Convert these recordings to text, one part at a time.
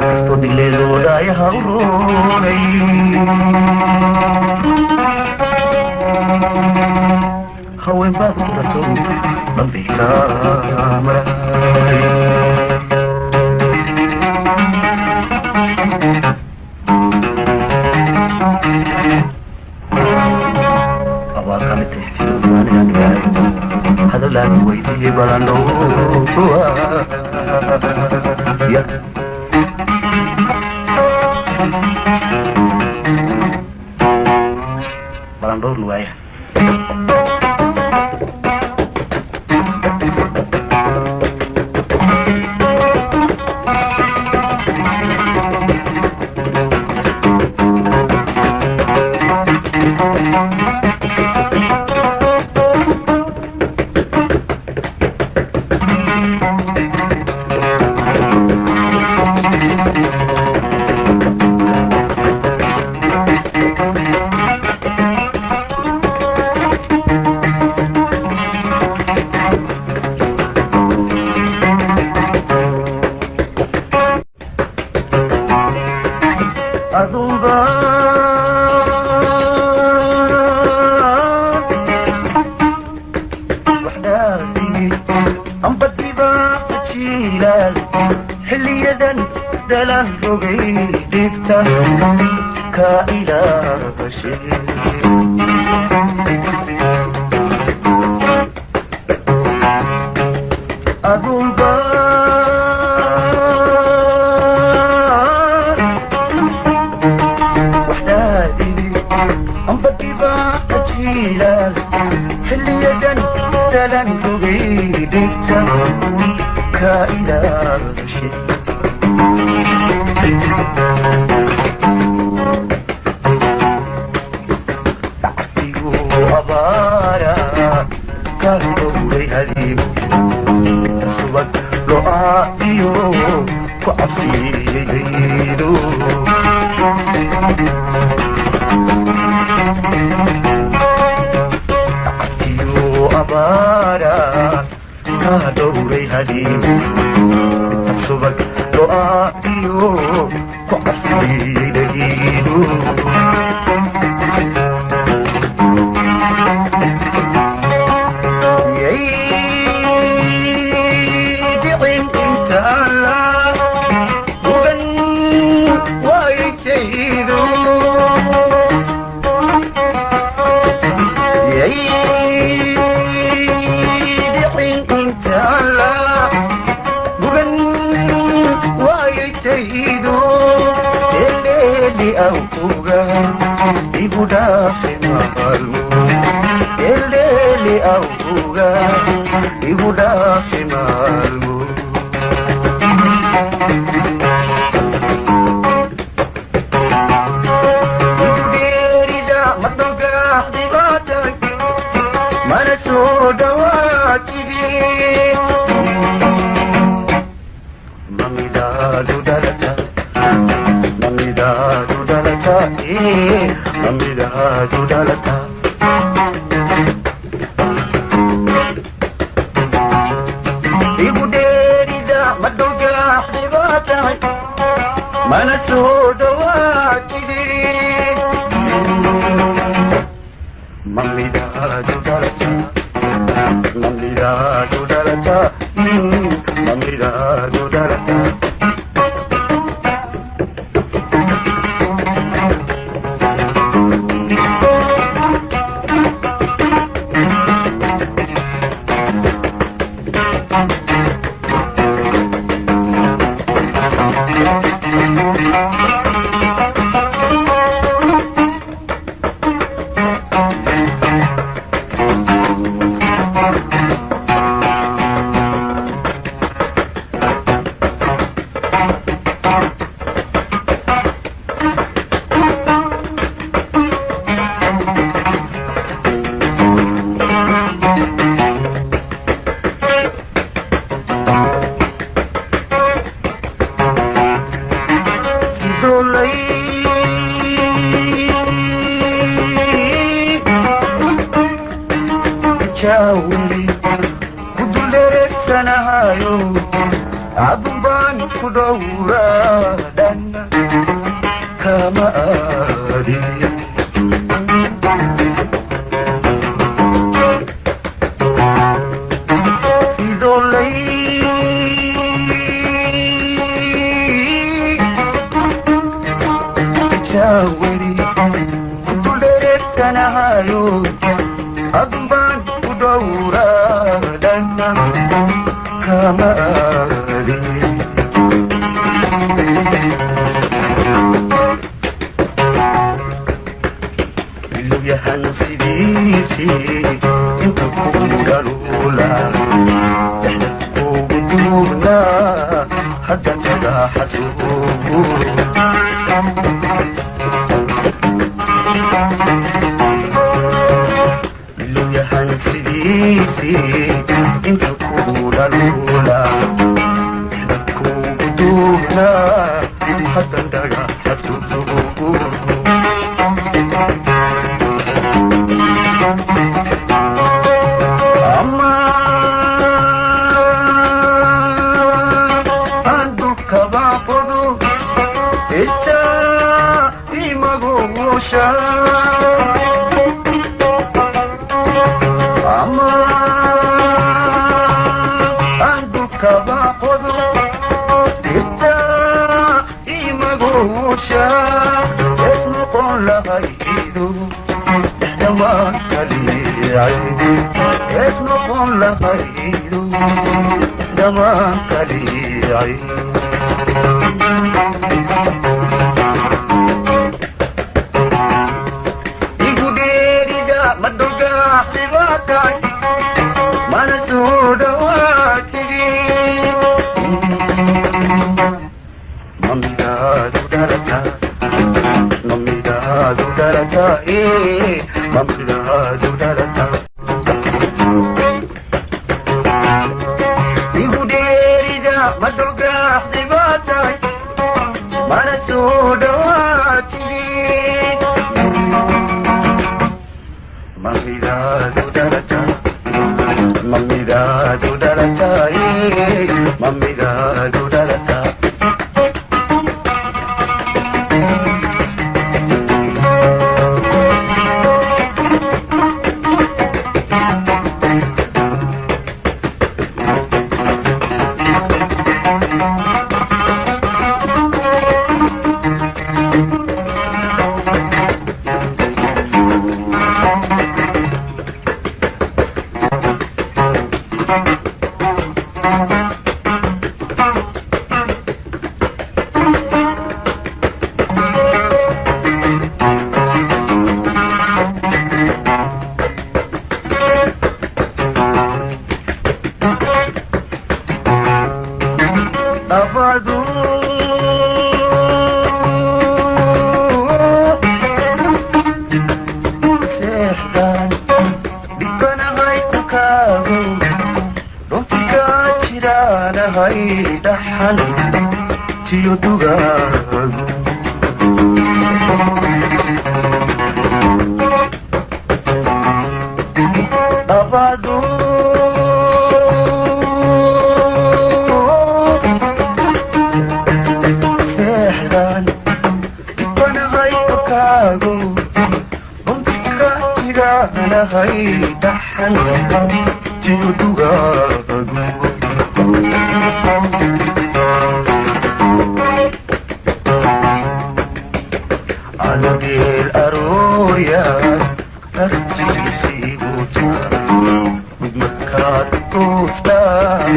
Kastoo digleedoodayaha u roonay haween baad ku dhaso dhanbay kaa maray. Hadalaan weydiiyey balano ya balandhowrn waaya. Adunba waxdhaafigi ambadiba jiilaal xilliyadan isdalaan rogay dhibta ka ilaashay. Adunba xilliyadan isdalaan rogay dhibta ka ilaashay. Dactigu abaara ka dhowray hadiib subag lo-aa iyo ku cabsiyeydo. Dactiyu abaara ka dhowray hadiib subag lo-aa iyo ku cabsiyeydo. Dhicin inta la ugan waaytaydo, dhicin inta la ugan waaytaydo, dheeldheeli awga igu dhaafi maalmo, dheeldheeli awga igu dhaafi maalmo. Igu dheerida madhogaaxdibaatay mana soo dhawaatide mamidaadu dhalata, mamidaadu dhalata, mamidaadu dhalata. Igu dheerida madhogaaxdibaatay mana soo dhawaatide mamidaadu dhalata, mamidaadu dhalata, mamidaadu dhalata. Jawli kuduleersan. Dhiganahayo adunbaan ku dhowraa dhanna kama aadiya. Sidoo lay jaweri duldhereegsanahayo adunbaan ku dhowraa dhanna kama aadiya. Bilowyahan sidiisii inta kugu dhaluula dhexda kugu duubnaa haddan dhaga xasuugo. Bilowyahan sidiisii inta kugu dhaluula dhexda kugu duubnaa haddan dhaga xasuugo. Ama aan dhulkaba qodo xitaa imagosha, ama aan dhulkaba qodo xitaa imagosha es noqon lahaydo dhexdawaan kaliicay, es noqon lahaydo dhexdawaan kaliicay. Igu dheerida madhogaaxibaatahay mana soo dhawaatidi. Mamidaadu dhalata, mamidaadu dhalata, mamidaadu dhalata. Igu dheerida madhogaaxibaatahay mana soo dhawaatidi. Mamidaadu dhalata, mamidaadu dhalata, mamidaadu dhalata. Abadu seexdaan dhibkanahay tukaago dhuntikaa jiraanahay dhaxan tiyo dugaago. Abadu seexdaan dhibkanahay tukaago dhuntikaa jiraanahay dhaxan tiyo dugaago. Anugeel arooryaad artiisiiguta mid markaad toostaa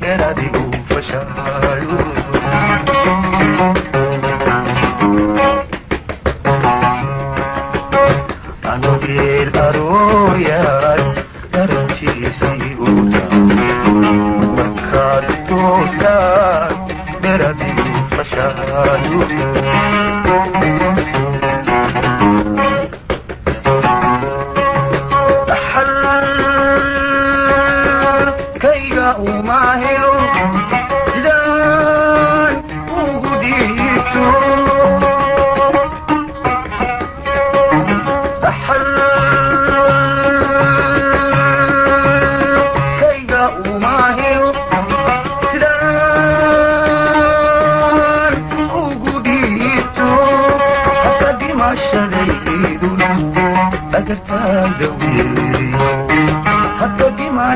dheeradigu fashaayo. Anugeel arooryaad artiisiiguta mid markaad toostaa dheeradigu fashaayo. Dhaxalkayga uma helo sidaan ugu dhiibto, dhaxalkayga uma helo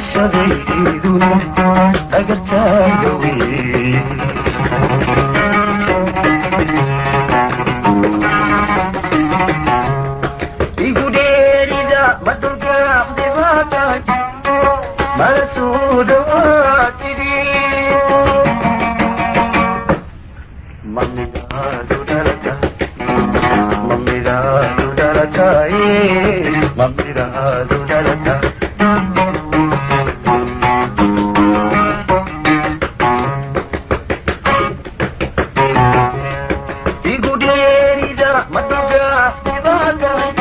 Dhimashadayduna dhagartaada wey. Igu dheerida ma dhulgaaqdi baa tahay, mala soo dhawaatidi. Mamidaadu dhalata, mamidaadu dhalataye, mamidaadu dhalata. Igu dheerida ma dhulgaaqdi baa tahay,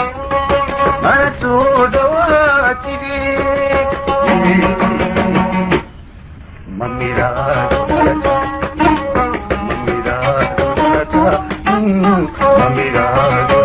mala soo dhawaatidi. Mamidaadu dhalata, mamidaadu dhalata, mamidaadu.